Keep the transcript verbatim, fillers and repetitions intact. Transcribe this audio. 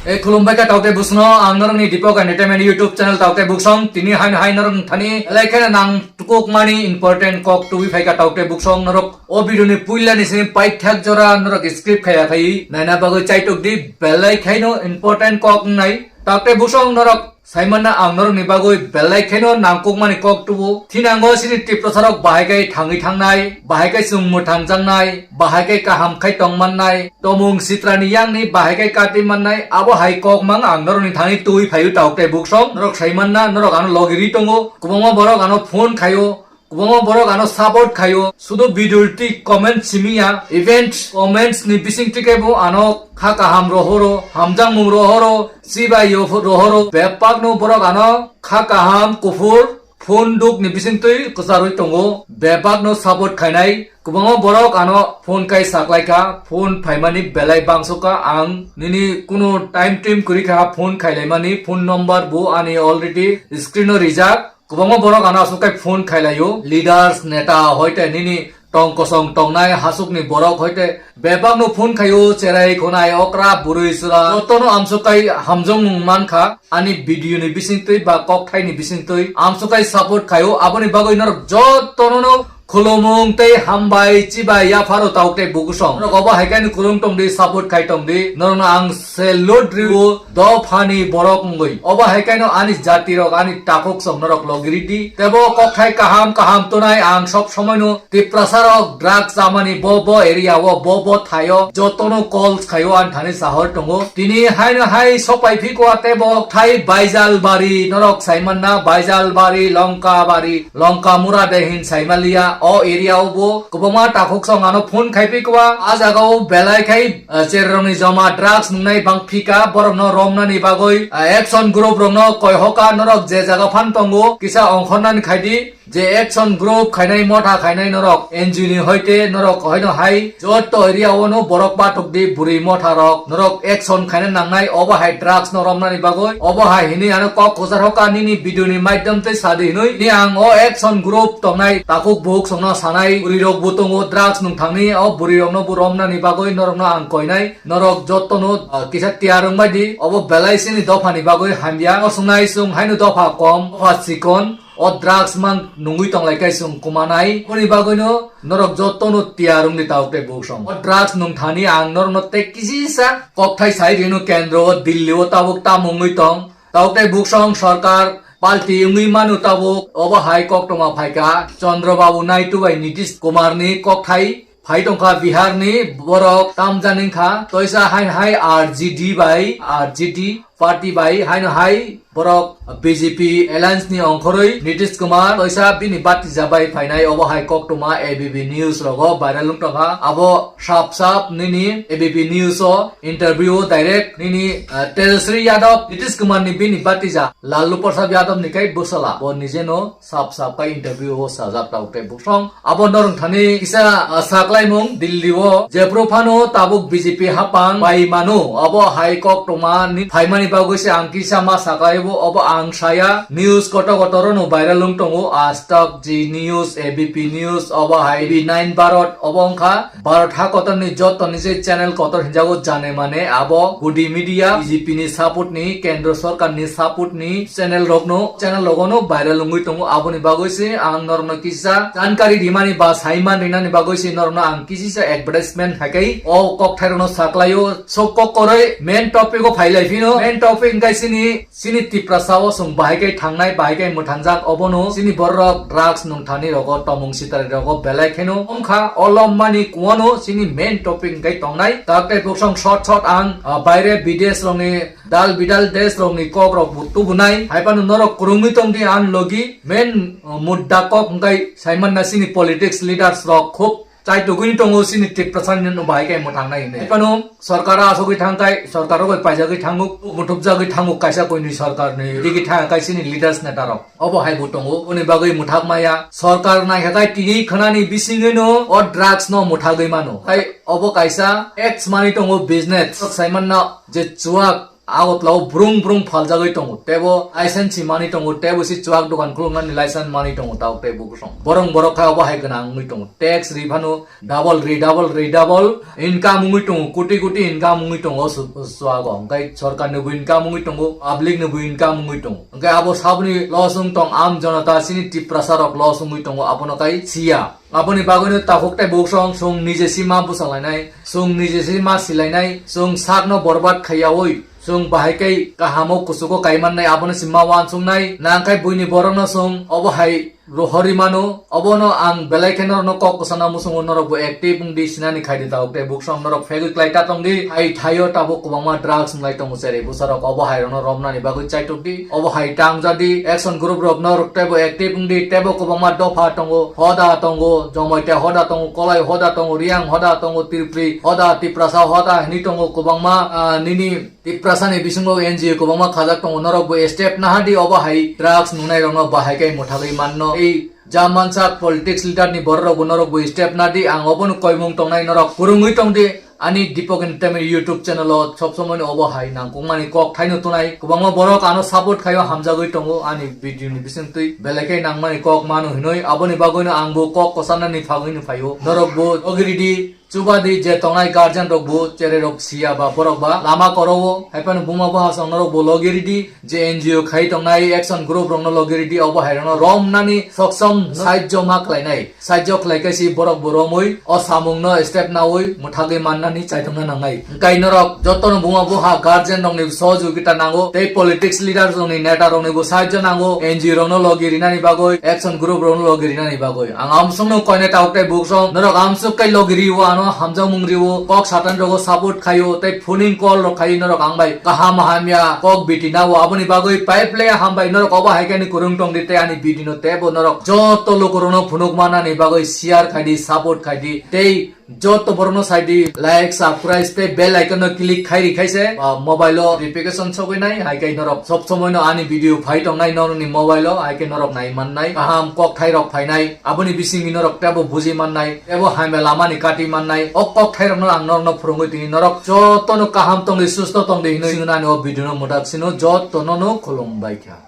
Ei khulumbai kha taukte busno, ang norokni Deepak Entertainment YouTube channel taukte buksong. Tini haino hai norok thani belai kheno nang tukukmani important kok tubui phaikha taukte buksong. Norok o video ni puila ni simi paithak jora norok skip khaya khai naina bagwi chaitok di, belai khaino important kok nai. Taukte buksong norok saimanna ang norokni bagwi belai kheno nangkukmani kok tubu. Thinango chini Tiprasarok bahai khe thangwi thangnai, bahai khe chwng mwthangjaknai, bahai khe kaham khai tongmannai, tomung sitrani yangni bahai khe kati mannai, abo hai kok mang ang norokni thani twi phaio taukte buksong. Norok saimanna, norok ano logiri tongo, kwbangma borok ano phone khaio, kwbangma borok ano support khaio, sudu bidulti comment simiya, event comments ni bisingtwi khe bo ano kha kaham rohoro, hamjakmung rohoro, chibai yo rohoro, bebakno borok ano kha kaham kuphur phone duk ni bisingtwi kwcharwi tongo, bebakno support khainai, kwbangma borok ano phone kai saklaikha, phone phaimani belai bangsukha, ang nini kuno time time kwrwi kha phone khailaimani, phone number bo ani already screen o rijak. Kwbangma borok ano aswk khe phone khailaio, leaders, neta, hoite nini tong kosong tongnai hasukni borok, hoite bebakno phone khaio, cherai khonai, okra, bwrwi, chwla, jotono amswk khe hamjakmung mankha. Ani video ni bisingtwi ba kokthaini bisingtwi amswk khe support khaio, aboni bagwi norok jotono no khulumung tei hambai chibai yapharo taukte bukusong. Norok obo hai khe ani khulum tongdi, support khai tongdi. Norokno ang salute rio dophani borok wngwi. Obo hai khe ani jatirok, ani takhuk song norok logiridi. Tebo kokthai kaham kaham tonai, ang sob somoino Tiprasarok drugs chamani bo bo area o, bo bo thaio, jotono calls khaio ang thani sahor tongo. Tini haino hai sopai phikwa tebo thai Baijalbari, norok saimanna Baijalbari, Longkabari, Longkamura de hin saimaliya, o area o bo kwbangma takhuk song ano phone khai phikwa. A jaga o belai khai, eh, cherrongni joma drugs nungnai bang phika, borokno romnani bagwi, eh, action group rokno koi hoka norok je jaga phan tongo, kisa ongkhornani khaidi. Je action group khainai, motha khainai norok N G O ni hoite norok hoino hai joto area o no borok bathok di, bwrwi motha rok norok action khaina nangnai, obo hai drugs no romnani bagwi. Obo hai hinwi ano kok kwchar hoka nini video ni maidom tei sadi hinwi ni ang o action group tongnai takhuk buhuk songno sanai, bwrwi rok bo tongo drugs nung thangni, o bwrwi rok no bo romnani bagwi norok no ang koinai, norok joto no, ah, kisa tiyar wngbai di, obo belai sini dopha ni bagwi hamya. O sungnai sung haino dopha kom, dopha chikon. O drugs mang nungwi tonglai khe chwng kumanai. Aboni bagwino norok jotono tiyar wngdi tabuk tei buksong. O drugs nung thani ang norokno tei kisisa kokthai sai rino kendro o Delhi o tabuk tamo wngwi tong. Tabuk tei buksong sorkar palti wngwi mano tabuk. Obo hai koktwma phaikha Chandra Babu Naidu bai Nitish Kumar ni kokthai. Phai tongkha Bihar ni borok tamjani wngkha, toisa hai hai R G D bai, R G D party bai haino hai borok B J P alliance ni ongkhorwi Nitish Kumar toisa bini batija bai phainai, obo hai koktwma A B P news rogo viral wng tongkha. Abo sap sap nini A B P news o interview o direct nini, ah, Tejaswi Yadav Nitish Kumar ni bini batija Lalu Prasad Yadav ni kai bwsala bo nije no sap sap khe interview o sajak tabuk tei buksong. Abo norok thani kisa, ah, saklaimung Delhi o jephru phano tabuk B J P hapang bai mano, abo hai koktwma ni phaimani bagwi se ang kisa ma saklaibo, obo ang saya news koto koto rono viral wng tongo, Aaj Tak, Zee News, A B P News, obo hai B nine Bharat, obo wngkha Bharat ha kotor ni joto ni je channel kotor hinjago jane mane abo gudi media B J P ni support ni, kendro sorkar ni support ni channel rok no, channel rogo no viral wngwi tongo. Aboni bagwi se ang norok no kisa jankari rimani ba saiman rinani bagwi se norok no ang kisisa advertisement hai kai o kokthai rok no saklaio. So kok koroi main topic o phailai phino, main topic wngkha sini Chini Tiprasa o chwng bahai khe thangnai, bahai khe mwthangjak, obono chini bororok drugs nungthani rogo, tomung sitari rogo belai kheno wngkha. O lommani kuano chini main topic wngkhe tongnai. Tabuk tei buksong short short ang, ah, baire bidesh rokni, dal bidal desh rokni kok rok bo tubunai. Hai phano norok kwrwngwi tongdi ang logi. Main, ah, mudda kok wngkhe saimanna chini politics leaders rok khub chai tugwini tongo chini Tiprasa ni no bahai khe mwthangnai hinwi. Hai phano sorkar asogwi thangkhai, sorkar rogwi paijagwi thango, muthupjagwi thango kaisa koinwi sorkar ni digi thangkhai chini leaders neta rok. Obo hai bo tongo. Oni bagwi mwthak maya. Sorkar naikhakhai tini khwnani bisingwino o drugs no mwthagwi mano. Hai obo kaisa ex mani tongo business. Saimanna je chuak Agartala o brung brung phaljagwi tongo, tebo license si manwi tongo, tebo si chuak dokan khuluknani license manwi tongo, tabuk tei bukusong borong borok khai obo hai gwnang wngwi tongo, tax ri phano double ri double ri double income wngwi tongo, koti koti income wngwi tongo o su-, chuago, hwnkhe sorkar ni bo income wngwi tongo, public ni bo income wngwi tongo, hwnkhe abo saboni loss wng tong am jonata chini Tiprasa rok loss wngwi tongo, abono kai siya. Aboni bagwino takhuk tei buksong chwng nije si ma bwsalainai, chwng nije si ma silainai, chwng sakno borbat khaiyaui, chwng bahai khe kahamo kuchugo kaimannai, abono si ma uansuknai, nangkhai buini borokno chwng obo hai rohorwi mano, obono ang belai khe norokno kok kwchana muchungo, norokbo active wngdi, sinani khaidi takhuk tei buksong norok phegwi klai ta tongdi, hai thaio tabuk kwbangma drugs wng lai tongo, cherai bwsarok obo hai rokno romnani bagwi chaitok di, obo hai tang jadi, action group rok norok teibo active wngdi, teibo kwbangma dopha tongo, hoda tongo, Jomaita hoda tongo, Kolai hoda tongo, Riang hoda tongo, Tripuri hoda, Tiprasa hoda hinwi tongo kwbangma, ah, nini Tiprasa ni bisingo N G O kwbangma khajak tongo, norok bo step naha di, obo hai drugs nungnai rokno bahai khe mwthagwi manno. Ei jamansa politics leader ni borok rok bo norok bo step na di, ang obo no koimung tongnai, norok kwrwngwi tong di. Ani Deepak Entertainment YouTube channel o sob somoi no obo hai nangkukmani kok thaino tunai. Kwbangma borok ano support khaio, hamjagwi tongo ani video ni bisingtwi. Belai khe nangmani kok mano hinoi, aboni bagwi no ang bo kok kwchanani phagwi no phaio. Norok bo ogiri di, chuba di, je tongnai guardian rok bo, cherai rok siya ba borok ba lama koro o, hai phano buma buha song norok bo logiri di, je N G O khai tongnai action group rok no logiri di, obo hai rok no romnani soksom sahajjo ma khlainai. Sahajjo khlai khe si borok bo romwi o samung no step naui mwthagwi mannani chaithokna nangnai. Hwnkhe norok jotono buma buha guardian rokni sohojogita nango, tei politics leader rokni neta rokni bo sahajjo nango, N G O rokno logi rinani bagwi, action group rokno logi rinani bagwi. Ang amsongno koine tabuk tei buksong norok amsuk kai logi rio, ano hamjakmung rio, kok satan rogo support khaio, tei phoning call rok khaio norok ang bai kaham hamya kok biti nao, aboni bagwi pai phle hambai, norok obo hai khe ani kwrwng tong di tei ani video no teibo norok joto lukurokno phunuk manani bagwi share khai di, support khai di, tei joto borokno sai di like, subscribe tei bell icon no click khai ri khai se, ah, mobile o notification sogwi nai, hai khe norok sob somoi no ani video phai tong nai norokni mobile o, hai khe norok nai man nai, kaham kok thai rok phai nai, aboni bisingni norok teibo buji man nai, teibo hamya lama ni kati man nai, o kok thai rok no ang norok no phwrwngwi tini, norok joto no kaham tong di, susto tong di hinwi chwng ani o video no mwdak sino joto no no khulum bai kha.